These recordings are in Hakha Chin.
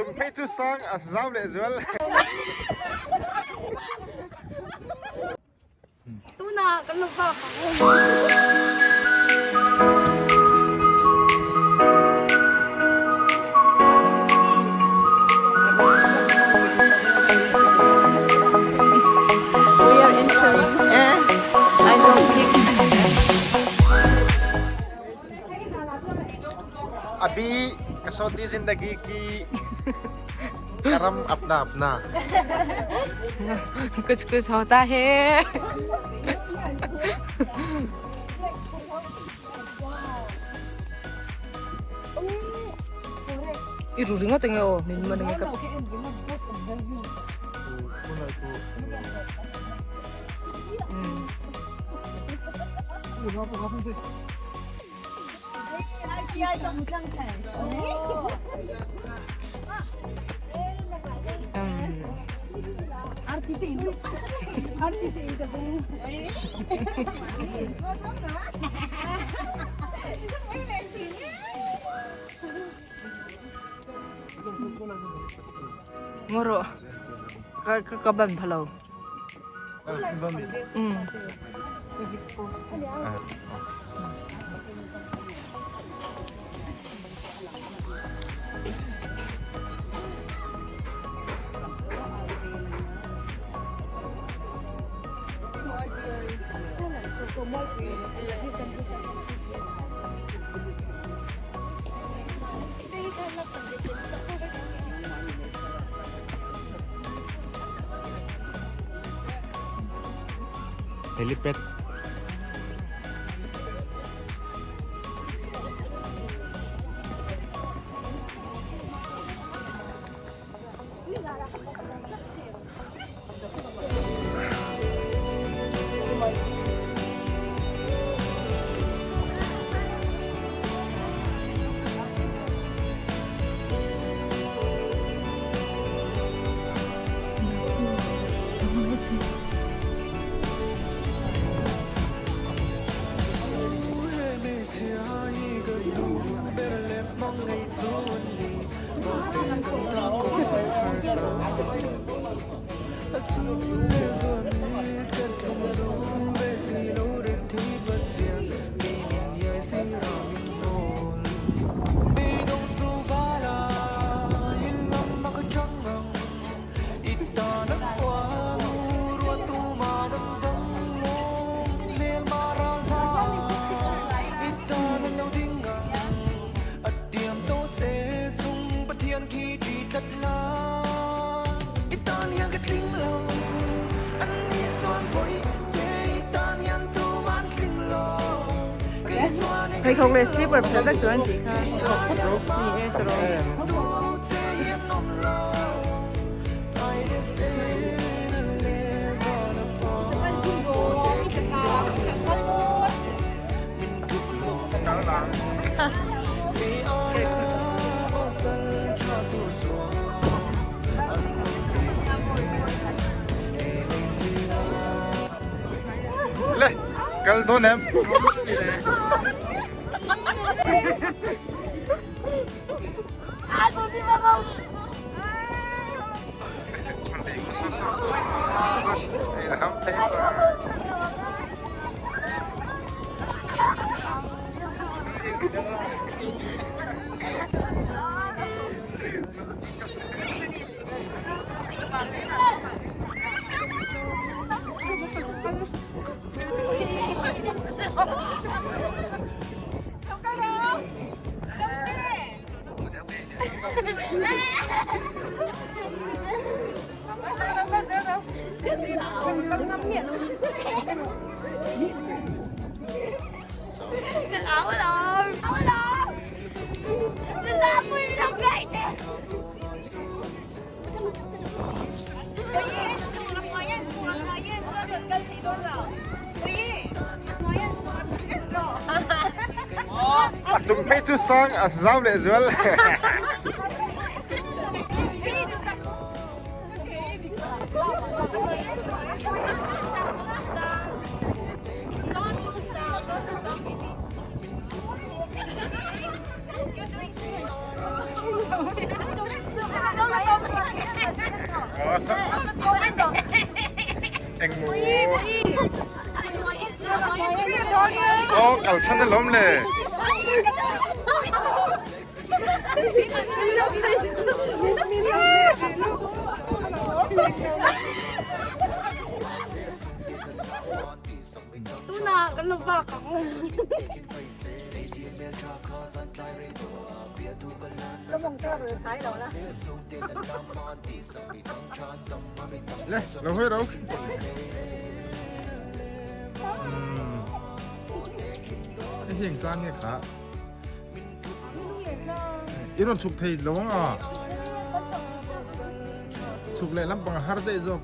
cung phei cu sang a zau leh zual. Tuna kan lo vak. We are entering I don't think अभी कसौटी जिंदगी की करम अपना अपना कुछ कुछ होता है. I ru ringot ang o min man ang ka. Ngoro ka ka ka ban phalo. Helipad. Pheikhawk le slipper phet vek tur an tih kha. Ni e tiraw. Le, kal dawn em? A cung phei cu sang a zau leh zual. Eng mu. Oh, kal chan na lom le. Tuna kan lo vak ang. Le, lo hoi ro. Heng tlang nge kha. I ron chuk thei lo nga. Chuk le lampang har dei zawk.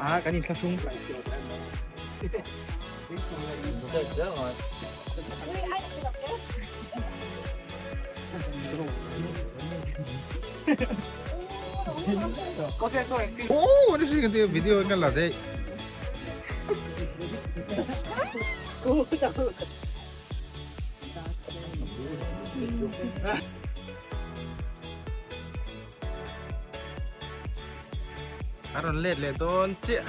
À, cái nhìn khá sung. Oh, ano siya ganti video nga la day. Aron let le don che.